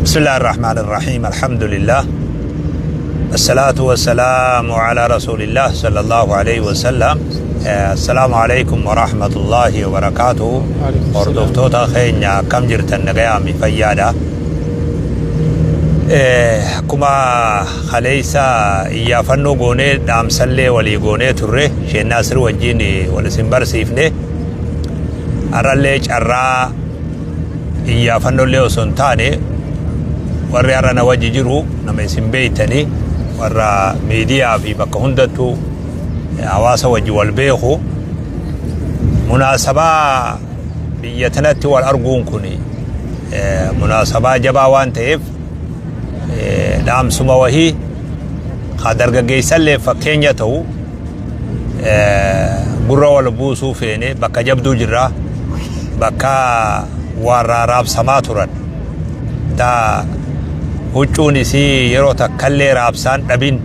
بسم الله الرحمن الرحيم، الحمد لله، الصلاة والسلام على رسول الله صلى الله عليه وسلم. السلام عليكم ورحمة الله وبركاته. Hordoftoota keenya, akkam jirtan? Nagayaami, fayyaadha? Akkuma kaleessa iyyaafannoo goonee, dhaamsallee walii goonee turre, Sheek Naasir wajjin wal isin barsiifne, har'allee carraa iyyaafannollee osoo hin taane, warri har'a na wajji jiru nama isin beeytanii, warra miidiyaa fi bakka hundattuu hawaasa wajji wal beeku. Munaasabaa biyya tanatti wal arguun kun munaasabaa jabaa waan ta'eef, dhaamsuma wahii ka dargaggeessallee fakkeenya ta'u gurra wal buusuu feene. Bakka jabduu jirra, bakka warra raabsamaa turan ta huccuun isii yeroo takkallee raabsaan dhabin,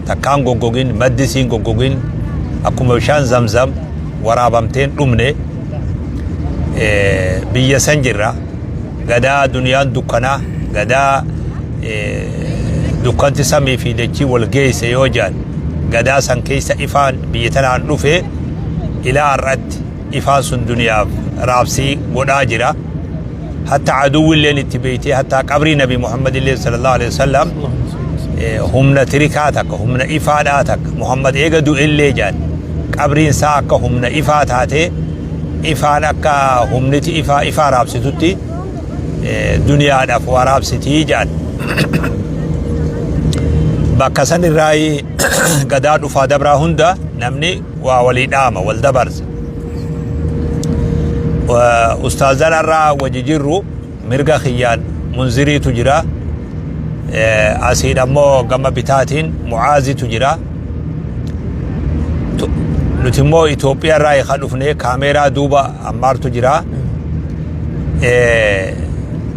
takkaan goggogin, maddi isiin goggogin, akkuma bishaan Zamzam waraabamteen dhumne biyya san jirra. Gadaa duniyaan dukkanaa, gadaa dukkanti samii fi dachii wal geesse yoo jedhan, gadaa san keessa ifaan biyya tanaan dhufe. Ilaa har'atti ifaan sun duniyaaf raabsii godhaa jira. Hatta aduwwilleen itti beeytee, hatta qabrii Nabi Muhammad illee sallallahu alaihi wasallam humna tirikaa takka, humna ifaadhaa takka, Muhammad eega du'ellee jedhan, qabriin isaa akka humna ifaa taatee, ifaan akka humniti ifaa ifaa raabsitutti duniyaadhaaf waa raabsitii jedhan. Bakka san irraa gadaa dhufaa dabraa hunda namni waa walii dhaama, wal dabarsa. Ustaazan irraa waji jirru, mirga kiyyaan Munziriitu jira. Asiin ammoo gama bitaatiin Mucaazitu jira. Nuti immoo Itoophiyaa irraa kan dhufne, kaameeraa duuba Ammaartu jira.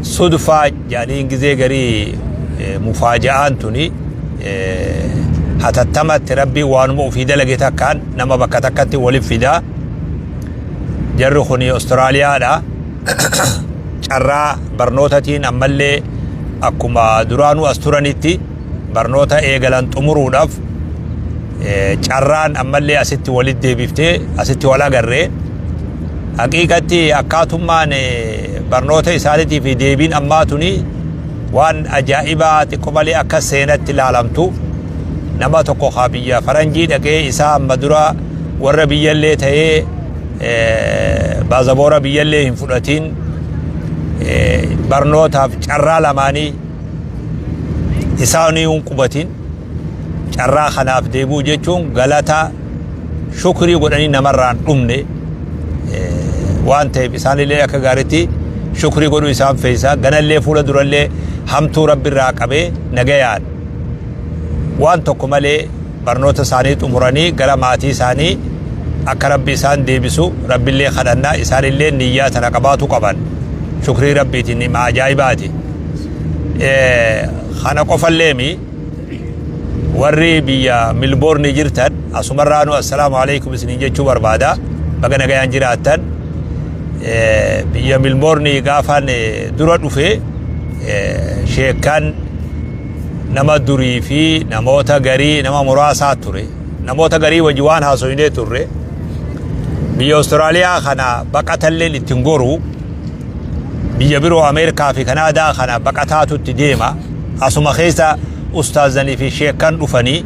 Sudfaa jedhanii gizee garii mufaaja'aan tuni hatattamatti Rabbii waanuma ofii dalage takkaan nama bakka takkatti walif fidaa. Jarri kun Ostiraaliyaadha. Carraa barnootatiin ammallee akkuma duraanuu as turanitti barnoota eegalan xumuruudhaaf carraan ammallee asitti walitti deebiftee asitti wal agarree. Haqiiqatti akkaatummaan barnoota isaaniitii fi deebiin ammaa tuni waan ajaa'ibaa xiqqoo malee akka seenatti ilaalamtu. Nama tokko haa biyya faranjii dhaqee, isaa amma dura warra biyyallee ta'ee baazaboora biyyallee hin fudhatiin, barnootaaf carraa lamaanii isaanii hin qubatin, carraa kanaaf deebi'u jechuun galata shukrii godhanii namarraan dhumne waan ta'eef, isaanillee akka gaariitti shukrii godhuu isaan feesa. Ganallee fuula durallee hamtuu Rabbi irraa qabee nagayaan waan tokko malee barnoota isaanii xumuranii gara maatii isaanii akka Rabbi isaan deebisu Rabbillee kadhannaa. Isaanillee niyyaa tana qabaatu qaban. Shukrii Rabbiitiin nima ajaa'ibaati. Kana qofalleemi, warri biyya Milboorni jirtan asumarraanu assalaamu alaikum isiniin jechuu barbaada. Baga nagayaan jiraattan. Biyya Milboorni gaafaan dura dhufe, sheekkan nama durii fi namoota garii, nama muraasaa ture. Namoota garii wajji waan haasoynee turre, biyya Austraaliyaa kana baqatalleen ittiin goru, biyya biroo Ameerikaa fi Kanaadaa kana baqataatu itti deema. Asuma keessa ustaazanii fi sheekkan dhufanii,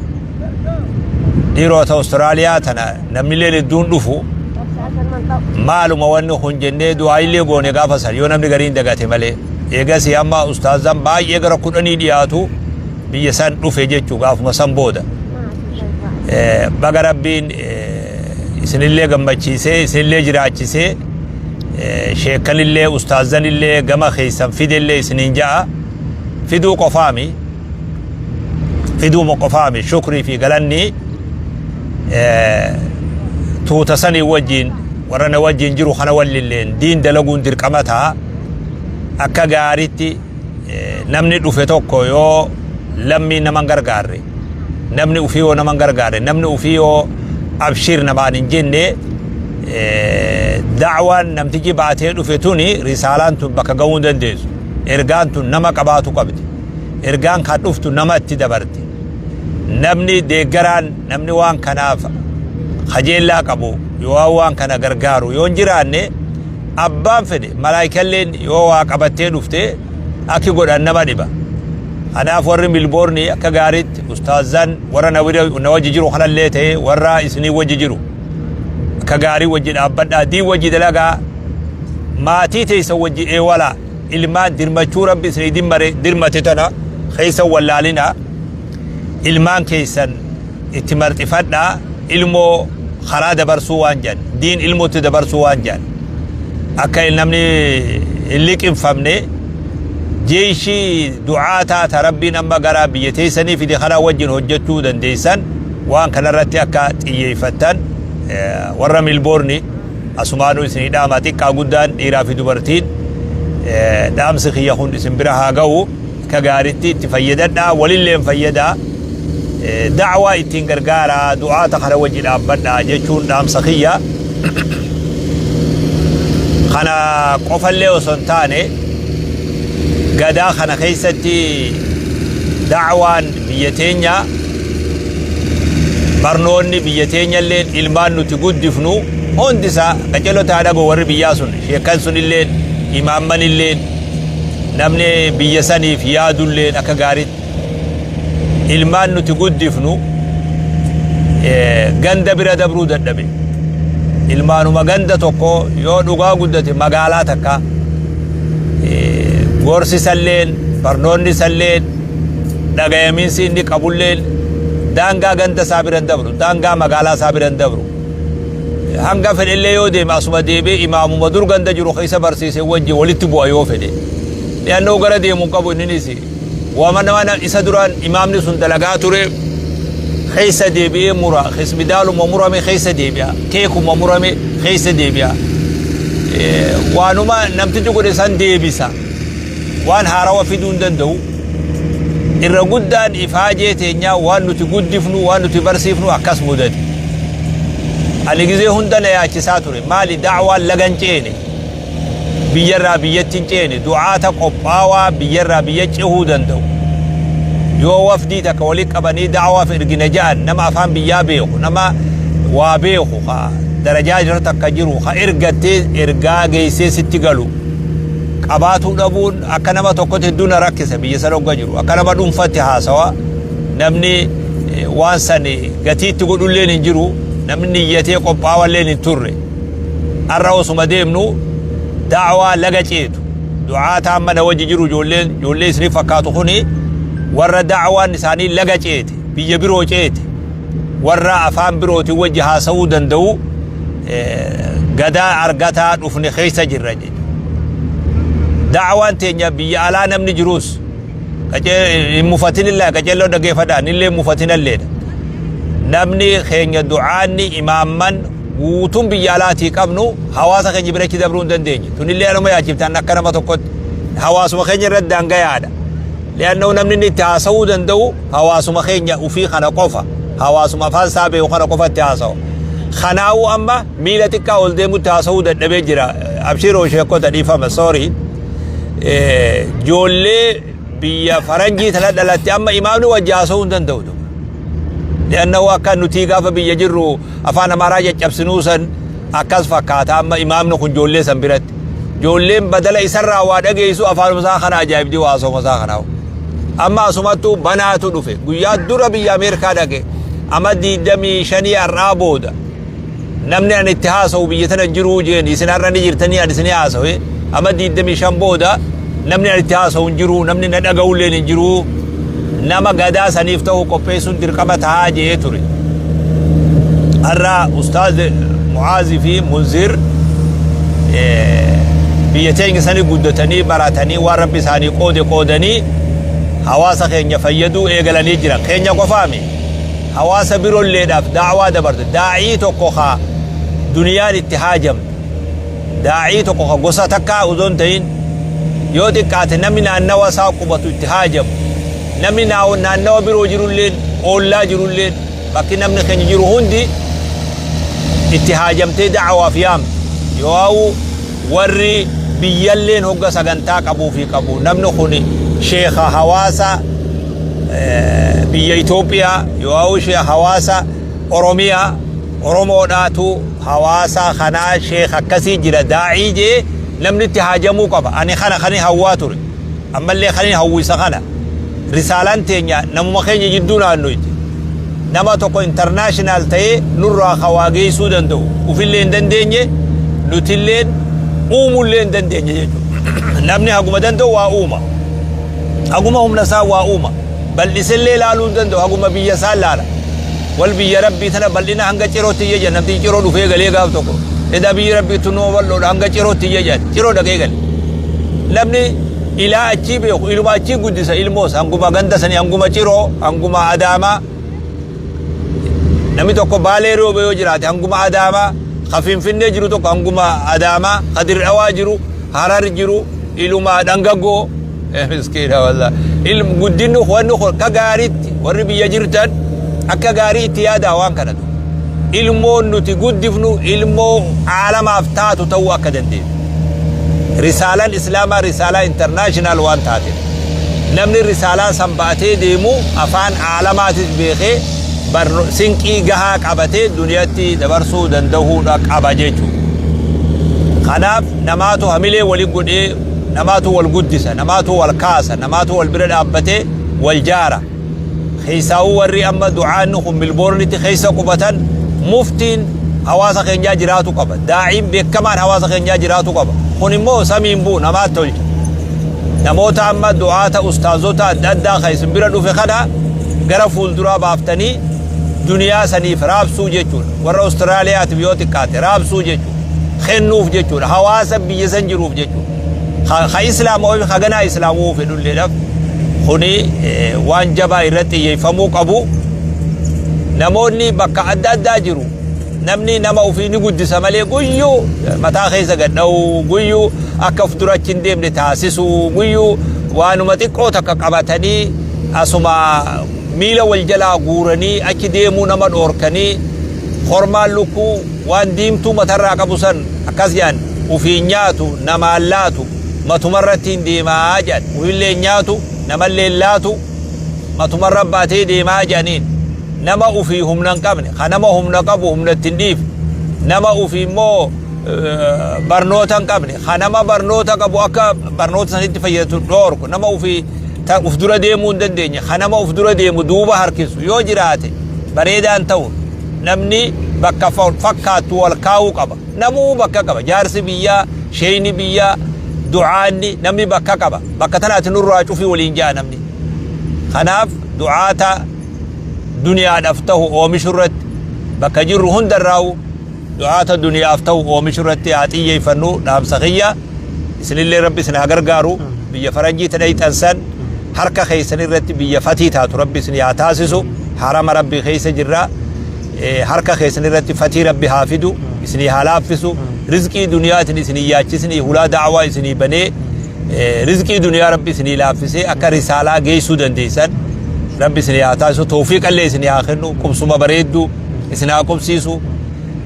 dhiirota Austraaliyaa tana namnilleen hedduun dhufu, maaluma wanni kun jennee du'aayillee goone gaafa san, yoo namni gariin dagate malee. Eegasii amma ustaazan baay'ee gara 10 dhiyaatu biyya san dhufe jechuu gaafuma san booda. Baga Rabbiin isinillee gammachiisee, isinillee jiraachisee, sheekkanillee ustaazanillee gama keessan fidellee isiniin ja'a. Fiduu qofaami, fiduuma qofaami, shukrii fi galanni tuuta sanii wajjiin, warra na wajjiin jiru kana wallilleen diin dalaguun dirqama ta'a. Akka gaaritti namni dhufe tokko yoo lammii nama hin gargaarre, namni ufii yoo nama hin gargaarre, namni ufii yoo abshir namaan hin jenne, da'waan namtichi baatee dhufe tuni, risaalaan tun bakka gahuu hin dandeessu. Ergaan tun nama qabaatu qabdi. Ergaan kan dhuftu nama itti dabarti. Namni deeggaraan, namni waan kanaaf kajeellaa qabu yoo waan kana gargaaru yoo hin jiraanne, abbaan fedhe malaayikalleen yoo waa qabattee dhufte akki godhan nama dhiba. Kanaaf warri Milboorni akka gaariitti ustaazan warra na wajji jiru kanallee ta'e, warra isinii wajji jiru akka gaarii wajji dhaabbadhaa, diin wajji dalagaa, maatii teessan wajji eewalaa, ilmaan dirmachuu Rabbi isinii dimmare dirmate tana keessa wallaalinaa, ilmaan keessan itti marxifadhaa. Ilmoo karaa dabarsuu waan jedhan, diin ilmootti dabarsuu waan jedhan, akka namni hin liqinfamne jeeshii du'aataa ta Rabbiin amma gara biyya teessanii fide kana wajjin hojjechuu dandeessan, waan kanarratti akka xiyyeeffattan warra Milboorni asumaanuu isinii dhaama. Xiqqaa guddaan, dhiiraa fi dubartiin, dhaamsi kiyya kun isin bira haa ga'u. Akka gaaritti itti fayyadadhaa, walilleen fayyadaa, da'waa ittiin gargaaraa, du'aata kana wajji dhaabbadhaa jechuun dhaamsa kiyya. Kana qofallee osoo hin taane, gadaa kana keessatti da'waan biyya teenya, barnoonni biyya teenyallee, ilmaan nuti guddifnu hundi isaa qaceelota haa dhagoo. Warri biyyaa sun, sheekan sunilleen, imaammanilleen, namni biyya saniif yaadulleen akka gaariitti ilmaan nuti guddifnu ganda bira dabruu dadhabe. Ilmaanuma ganda tokko yoo dhugaa guddate, magaalaa takka gorsi salleen, barnoonni salleen, dhagayamiinsi inni qabulleen daangaa ganda isaa bira hin dabru, daangaa magaalaa isaa bira hin dabru. Hanga fedhellee yoo deeme, asuma deebi'ee imaamuma dur ganda jiru keessa barsiise wajji walitti bu'a yoo fedhe. Dhi'annoo gara deemu qabu inninis waama nama isa duraan imaamni sun dalagaa ture keessa deebi'ee mura, kismidaaluma murame keessa deebi'a, keekuma murame keessa deebi'a, waanuma namtichi godhe san deebisa, waan haarawa fiduu hin danda'u. Irra guddaan ifaajee teenyaa, waan nuti guddifnu, waan nuti barsiifnu akkas mudate. Ani gizee hunda na yaachisaa ture, maali da'waan lagan ceene, biyyarraa biyyatti hin ceene? Du'aata qophaawaa biyyarraa biyya cehuu danda'u, yoo wafdii takka walitti qabanii da'waaf ergina ja'an, nama afaan biyyaa beeku, nama waa beeku, ka darajaa jira takka jiru, ka ergattee ergaa geessee sitti galu qabaatuu dhabuun akka nama tokkotti hedduu na rakkisa. Biyya sana hogga jiru akka nama dhuunfatti haasawa, namni waan san gatiitti godhulleen hin jiru, namni niyyatee qophaawalleen hin turre. Har'a osuma deemnu da'waa laga ceetu, du'aata amma na wajji jiru, ijoolleen ijoollee isinii fakkaatu kuni warra da'waan isaanii laga ceete, biyya biroo ceete, warra afaan birootiin wajji haasa'uu danda'u gadaa argataa dhufne keessa jirra jechuudha. Da'waan teenya biyya alaa namni jirus hin mufatinillaa, qaceelloo dhaggeeffadhaa, nillee mufatinalleedha. Namni keenya du'aanni imaamman guutuun biyya alaatii qabnu hawaasa keenya birachi dabruu hin dandeenye. Tunillee anuma yaachiftan, akka nama tokkotti hawaasuma keenya irratti daangayaadha. Li'annahu namni inni itti haasa'uu danda'u hawaasuma keenya ufii kana qofa. Hawaasuma afaan isaa beeku kana qofa itti haasa'u. Kanaa'uu amma miila xiqqaa ol deemutti haasa'uu dadhabee jira. Abshiroo sheekota, dhiifama, sorry. Ijoollee biyya faranjii tana dhalatte amma imaamni wajji haasa'uu hin danda'u. Li'annahu akka nuti gaafa biyya jirru afaan Amaaraa caccabsinuu san akkas fakkaata amma imaamni kun ijoollee san biratti. Ijoolleen badala isarraa waa dhageessu afaanuma isaa kana ajaa'ibdii haasawuma isaa kanaa. Amma asumattuu banaatu dhufe. Guyyaa dura biyya Ameerikaa dhaqe. Amma 25 har'aa booda namni ani itti haasa'u biyya tana jiruu jeen. Isin har'a ni jirtanii ani isinii haasa'e. Amma 25 booda namni ani itti haasa'u hin jiru, namni na dhaga'ulleen hin jiru. Nama gadaa saniif ta'u qopheessuun dirqama tahaa jee ture. Har'a Ustaaz Mu'aazii fi Munzir biyya teenya sanii guddatanii, baratanii, waan Rabbi isaanii qoode qoodanii hawaasa keenya fayyaduu eegalanii jiran. Keenya qofaami, hawaasa biroolleedhaaf daawaa dabarte. Daa'ii tokko ka duniyaan itti haajamtu, daa'ii tokko ka gosa takkaa osoo hin ta'in, yoo xiqqaate namni naannawa isaa qubatu itti haajamu, namni naannawa biroo jirulleen, oollaa jirulleen, bakki namni keenya jiru hundi itti haajamtee da'awaaf yaamtu. Yoo warri biyya Biyyalleen hogga sagantaa qabuu fi qabu namni kun sheekha hawaasa biyya Itoophiyaa yoo sheekha hawaasa Oromiyaa Oromoodhaatu hawaasa kanaa sheekha akkasii jira daa'ii jee namni itti haajamuu qaba. Ani kana kanin hawwaa ture. Ammallee kanin hawwisa kana. Risaalaan teenya namuma keenya jidduu naannoyti. Nama tokko international ta'ee nurraa ka waa geessuu danda'u ufillee hin dandeenye, nutilleen uumullee hin dandeenye jechuudha. Namni haguma danda'u waa uuma. Haguma humna isaa waa uuma. Bal'isellee ilaaluu hin danda'u, haguma biyya isaa ilaala. Wal biyya Rabbii tana bal'ina hanga Cirootti iyya jedhan. Namtichi Ciroo dhufee galee gaaf tokko. Edaa biyyi Rabbii tun numa bal'oodha, hanga Cirootti iyya jedhan. Ciroo dhaqee gale. Namni ilaa achii beeku iluma achii guddisa ilmoos hanguma ganda sanii, hanguma Ciroo, hanguma Adaamaa. Namni tokko Baalee Roobe yoo jiraate hanguma Adaamaa, ka Finfinnee jiru tokko hanguma Adaamaa, ka Dirre Dhawaa jiru, Harar jiru, iluma dhangaggoo. Miskiina wallah. Ilm guddinni wanni kun akka gaariitti warri biyya jirtan akka gaarii itti yaadaa waan kanatu. Ilmoon nuti guddifnu ilmoo aalamaaf taatu ta'uu akka dandeessu. Risaalaan Islaamaa risaalaa international waan taateef. Namni risaalaa san ba'atee deemu afaan aalamaatis beekee sinqii gahaa qabatee duniyatti dabarsuu danda'uudha qaba jechuudha. Kanaaf namaatu hamilee wali godhee, namaatu wal guddisa, namaatu wal kaasa, namaatu wal bira dhaabbatee wal jaara. Keessaawuu warri amma du'aanni kun Milboornitti keessa qubatan muftiin hawaasa keenyaa jiraatu qaba. Daa'iin beekamaan hawaasa keenyaa jiraatu qaba. Kun immoo samiin bu'u namaatti tolcha. Namoota amma du'aata ustaazota adda addaa kan isin bira dhufe kana gara fuulduraa baaftanii duniyaa saniif raabsuu jechuudha. Warra Awustiraaliyaatiif yoo xiqqaate raabsuu jechuudha. Kennuuf jechuudha. Hawaasa biyya san jiruuf jechuudha. Ka Islaama ka ganaa Islaamuu fedhulleedhaaf kuni waan jabaa irratti xiyyeeffamuu qabu. Namoonni bakka adda addaa jiru. Namni nama ofii ni guddisa malee guyyuu mataa keessa gad dha'uu, guyyuu akka of dura achi hin deemne taasisuu, guyyuu waanuma xiqqoo takka qabatanii asuma miila wal jalaa guuranii achi deemuu nama dhoorkanii, kormaan lukkuu waan diimtuu matarraa qabu san akkas jedhan, ofiin nyaatu namaan laatu, matumarratti hin deemaa jedhan, ofillee hin nyaatu namallee hin laatu, matumarra baatee deemaa jedhaniin. Nama ofii humna hin qabne ka nama humna qabu humna itti hin dhiifne, nama ofii immoo barnoota hin qabne ka nama barnoota qabu akka barnoota sanitti fayyadatu dhoorku, nama ofii uf dura deemuu hin dandeenye ka nama uf dura deemu duuba harkisu yoo jiraate bareedaan ta'u. Namni bakka fakkaattu wal kaa'uu qaba. Namuu bakka qaba. Jaarsi biyyaa, sheeyni biyyaa, du'aanni, namni bakka qaba. Bakka tanaati nurraa cufii waliin ja'a namni. Kanaaf du'aata duniyaadhaaf ta'u oomishu irratti bakka jirru hundarraa'u du'aata duniyaaf ta'u oomishu irratti haa xiyyeeffannu dhaamsa kiyya. Isinillee Rabbi isin haa gargaaru. Biyya faranjii tadhayxan san harka keessan irratti biyya fatii taatu Rabbi isin haa taasisu. Harama Rabbi keessa jirra. Harka keessan irratti fatii Rabbi haa fidu, isinii haa laaffisu, rizqii duniyaatiin isinii yaachisnii hulaa da'awaa isinii banee rizqii duniyaa Rabbi isinii laaffisee akka risaalaa geessuu dandeessan Rabbi isinii haa taasisu. Tawfiiqallee isinii haa kennu, qubsuma bareedduu isin haa qubsiisu,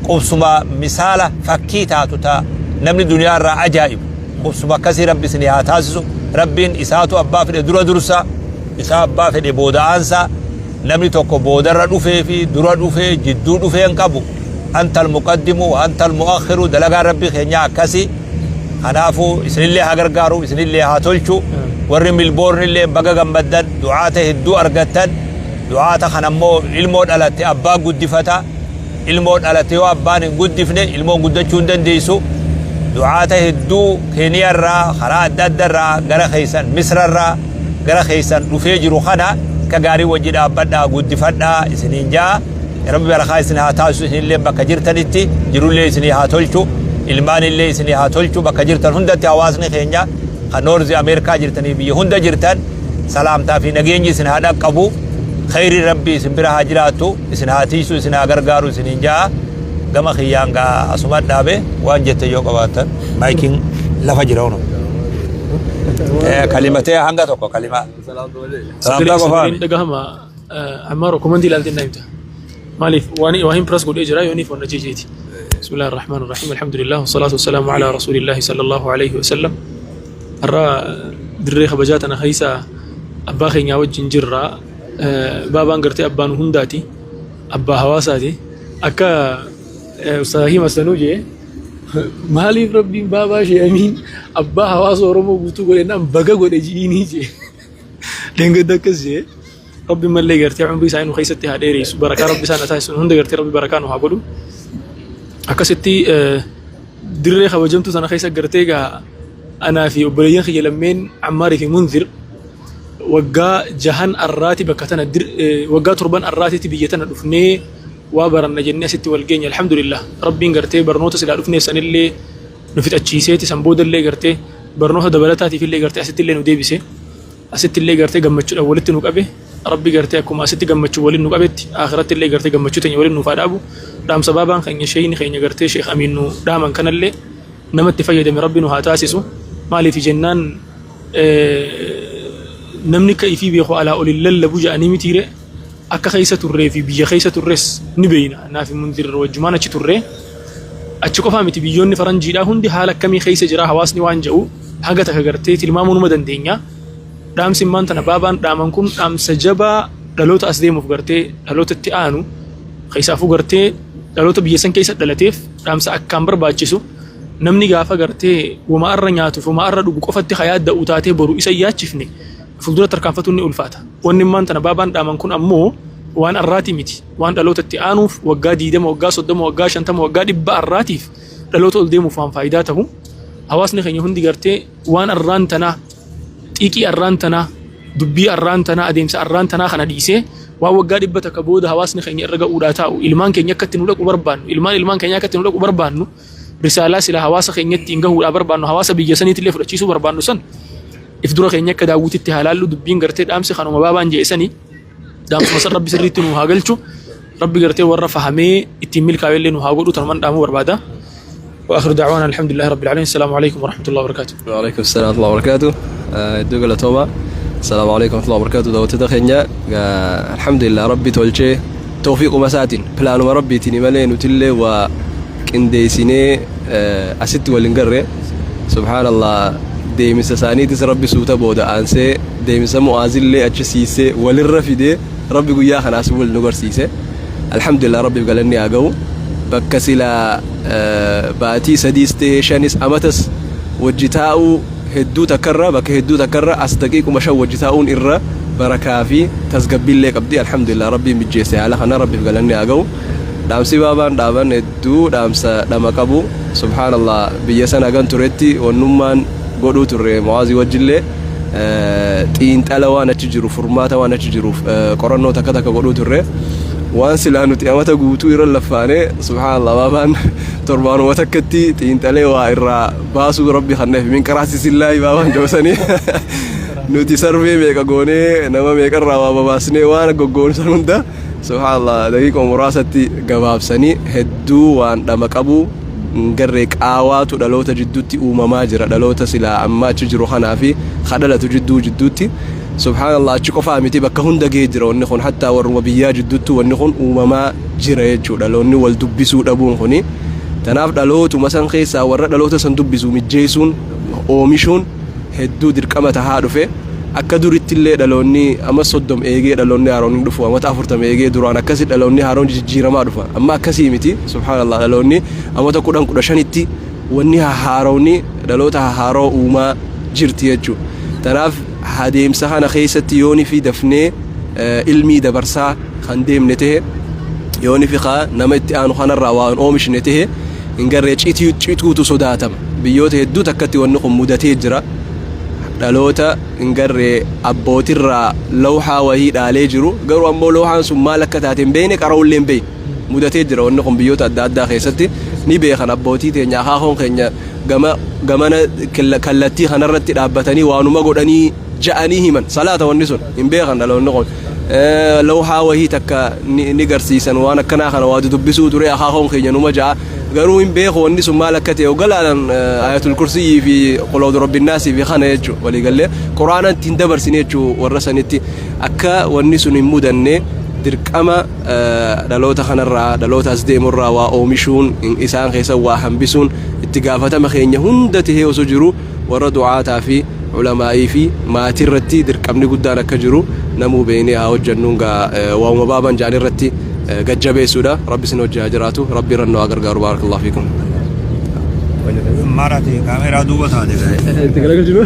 qubsuma misaala fakkii taatu ta namni duniyaa irraa ajaa'ibu qubsuma akkasii Rabbi isinii haa taasisu. Rabbiin isaatu abbaa fedhe dura dursa, isaa abbaa fedhe booda aansa. Namni tokko boodarra dhufee fi dura dhufee jidduu dhufee hin qabu. Antal muqaddimu wa antal mu'akhiru, dalagaan Rabbii keenyaa akkasi. Kanaafuu isinillee haa gargaaru, isinillee haa tolchu. Warri Milboornillee baga gammaddan, du'aata hedduu argattan. Du'aata kana immoo ilmoo dhalatte abbaa guddifata. Ilmoo dhalatte yoo abbaan hin guddifne ilmoon guddachuu hin dandeessu. Du'aata hedduu Keeniyaarraa, karaa adda addarraa gara keessan, Misrarraa gara keessan dhufee jiru kana akka gaarii wajji dhaabbadhaa, guddifadhaa isiniin ja'a. Rabbi barakaa isin haa taasisu, isinillee bakka jirtanitti jirullee isinii haa tolchu, ilmaanillee isinii haa tolchu. Bakka jirtan hundatti hawaasni keenya kan Noorzi Ameerikaa jirtanii biyya hunda jirtan salaamtaa fi nageenyi isin haa dhaqqabu. Khayri Rabbi isin bira haa jiraattu, isin haa tiisu, isin haa gargaaru isiniin ja'a. Gama kiyyaan gaa asuma dhaabe, waan jette yoo qabaattan maayikiin lafa jira hono. Kalimatee hanga tokko kalimaa. Salaamtaa qofaa. Sagaleen dhagahama Ammaaroo, comment ilaaltee naa himta. Maaliif waan waa hin press godhee jira yooniif wanna jeejeeti. بسم الله الرحمن الرحيم الحمد لله والصلاة والسلام على رسول الله صلى الله عليه وسلم. Har'a dirree kabajaa tana keessa abbaa keenyaa wajjin jirra. Baabaan gartee abbaan hundaati. Abbaa hawaasaati. Akka Ustaaz Hakiim Hassanuu jee, maaliif Rabbiin baabaa ishee amiin abbaa hawaasa Oromoo guutuu godhe naan baga godhe ji'iinii jee. Deengadda akkas jee. Rabbi mallee gartee umrii isaanii nu keessatti haa dheeressu. Barakaa Rabbi isaan haa taasisu. Hunda gartee Rabbi barakaa nu haa godhu. Akkasitti dirree kabajamtuu tana keessa gartee egaa anaa fi obboleeyyan kiyya lammeen Ammaarii fi Munzir waggaa jahan arraati bakka tana waggaa torban arraatitti biyya tana dhufnee waa baranna jennee asitti wal geenye. Alhamdulillah, Rabbiin gartee barnoota silaa dhufneef sanillee nu fixachiiseeti, san boodallee gartee barnoota dabalataatiif illee gartee asitti illee nu deebise. Asitti illee gartee gammachuudhaan walitti nu qabe. Rabbi gartee akkuma asitti gammachuu waliin nu qabetti akhiratti illee gartee gammachuu teenya waliin nuuf haa dhaabu. Dhaamsa baabaan keenya, sheeyni keenya gartee Sheekh Amiin nu dhaaman kanallee namatti fayyadame Rabbi nu haa taasisu. Maaliif jennaan, namni akka ifii beeku alaa olin lallabu jedhanii mitiire. Akka keessa turree fi biyya keessa turres ni beeyna. Naafi Munzir wajjumaan achi turree. Achi qofaa miti, biyyoonni faranjiidhaa hundi haala akkamii keessa jira hawaasni waan jedhu haga takka gartee tilmaamuu numa dandeenya. Dhaamsi immaan tana baabaan dhaaman kun dhaamsa jabaa dhaloota as deemuuf, gartee dhaloota itti aanu keessaafuu, gartee dhaloota biyya san keessa dhalateef dhaamsa akkaan barbaachisu. Namni gaafa gartee wama arra nyaatuuf wama arra dhugu qofatti hayaadda'u taatee boru isa yaachifne fuuldura tarkaanfatuun ni ulfaata. Wanni immaan tana baabaan dhaaman kun ammoo waan arraatii miti. Waan dhaloota itti aanuuf, waggaa 20, waggaa 30, waggaa 50, waggaa 100 arraatiif dhaloota ol deemuuf waan faayidaa ta'u. Hawaasni keenya hundi gartee waan arraan tanaa, xiiqii arraan tanaa, dubbii arraan tanaa, adeemsa arraan tanaa kana dhiisee waan waggaa 100 booda hawaasni keenya irra ga'uudhaa taa'u, ilmaan keenya akka itti nu dhaqu barbaannu, ilmaan ilmaan keenya akka itti nu dhaqu barbaannu, risaalaa sila hawaasa keenyatti hin gahuudhaa barbaannu, hawaasa biyya saniitillee fudhachiisuu barbaannu san if dura keenya akka daawwititti haa laallu. Dubbiin gartee dhaamsi kanuma baabaan je'esanii, dhaamsuma san Rabbi sirriitti nu haa galchu. Rabbi gartee warra fahamee ittiin milkaa'ellee nu haa godhu. Tanuman dhaamuu barbaada. وآخر دعوانا الحمد لله رب العالمين. السلام عليكم ورحمة الله وبركاته. وعليكم السلام ورحمة الله وبركاته. Iddoo galatooma. السلام عليكم ورحمة الله وبركاته. Daawwattoota keenya, الحمد لله, Rabbi tolchee tawfiiquma isaatiin, pilaanuma Rabbiitiin malee nutillee waa qindeessinee asitti waliin garre. سبحان الله, deemisa isaaniitis Rabbi suuta booda aansee deemisa Mu'aazillee achi siisee walirra fidee Rabbi guyyaa kanaas wal nu garsiise. الحمد لله, Rabbiif galanni haa ga'u. Bakka silaa baatii sadiis ta'ee shanis amatas wajji taa'uu hedduu takkarra, bakka hedduu takkarra as daqiiquma 5 wajji taa'uun irra barakaa fi tasgabbiillee qabdi. الحمد لله, Rabbiin mijjeesse haala kana, Rabbiif galanni haa ga'u. Dhaamsi baabaan dhaaban hedduu dhaamsa dhama qabu. سبحان الله, biyya sana gan turetti wannummaan godhuu turre Mu'aazii wajjillee xiinxala waan achi jiru, furmaata waan achi jiruuf qorannoo takka takka godhuu turre. Waan silaa nuti amata guutuu irra laffaane, سبحان الله, baabaan torbaanuma takkatti xiinxalee waa irraa baasuu Rabbi kanneef. Min qaraasisillaahi baabaan jawsanii nuti survey meeqa goonee, nama meeqarraa waa babaasnee, waan goggoonsan hunda, سبحان الله, daqiiqoo muraasatti gabaabsanii. Hedduu waan dhama qabu. Garree qaawaatu dhaloota jidduutti uumamaa jira, dhaloota silaa amma achi jiru kanaa fi kadhalatu jidduu jidduutti. سبحان الله, achi qofaa miti, bakka hunda gahee jira wanni kun. Hattaa warruma biyyaa jidduutti wanni kun uumamaa jira jechuudha, dhaloonni wal dubbisuu dhabuun kuni. Tanaaf dhalootuma san keessaa warra dhaloota san dubbisu mijjeessuun, oomishuun hedduu dirqama tahaa dhufe. Akka duritti illee dhaloonni amma 30 eegee dhaloonni haaroon hin dhufu, amata 40 eegee. Duraan akkasi dhaloonni haaroon jijjiiramaa dhufa, amma akkasii miti. سبحان الله, dhaloonni amata 10, 15tti wanni haaroonni dhaloota haaroo uumaa jirti jechuudha. Tanaaf adeemsa kana keessatti yooni fi dafnee ilmii dabarsaa kan deemne tahe, yooni fi nama itti aanu kanarraa waan oomishne tahe, hin garree cituutu sodaatama. Biyyoota hedduu takkatti wanni kun mudatee jira. Dhaloota hin garree abbootirraa lawxaa wahii dhaalee jiru, garuu ammoo lawxaan sun maal akka taate hin beekne, qara'ullee hin beekne mudatee jira. Wanni kun biyyoota adda addaa keessatti ni beekan. Abbootii teenya, akaakoon keenya gama gamana kallattii kanarratti dhaabbatanii waanuma godhanii ja'anii himan. Salaata wanni sun hin beekan. Dhaloonni kun lawxaa wahii takka ni garsiisan, waan akkanaa kana waa dubbisuu ture akaakoon keenya numa ja'a, garuu hin beeku wanni sun maal akka ta'e. Ogalaalan ayatul kursiyyii fi قل أعوذ برب الناس fi kana jechuu waliigallee Quraana ittiin dabarsine jechuu. Warra sanitti akka wanni sun hin mudanne. Dirqama dhaloota kanarraa, dhaloota as deemurraa waa oomishuun, isaan keessa waa hambisuun itti gaafatama keenya hunda tahee osoo jiru, warra du'aataa fi ulamaa'ii fi maatii irratti dirqamni guddaan akka jiru namuu beeknee haa hojjennuun gaa waa'uma baaban jaan irratti gajjabeessuudha. Rabbi isin hojii haa jiraatu. Rabbi irra nu haa gargaaru. Baarakallahu fiikum. Marate kaameraa duuba taate. Itti galagalchinu.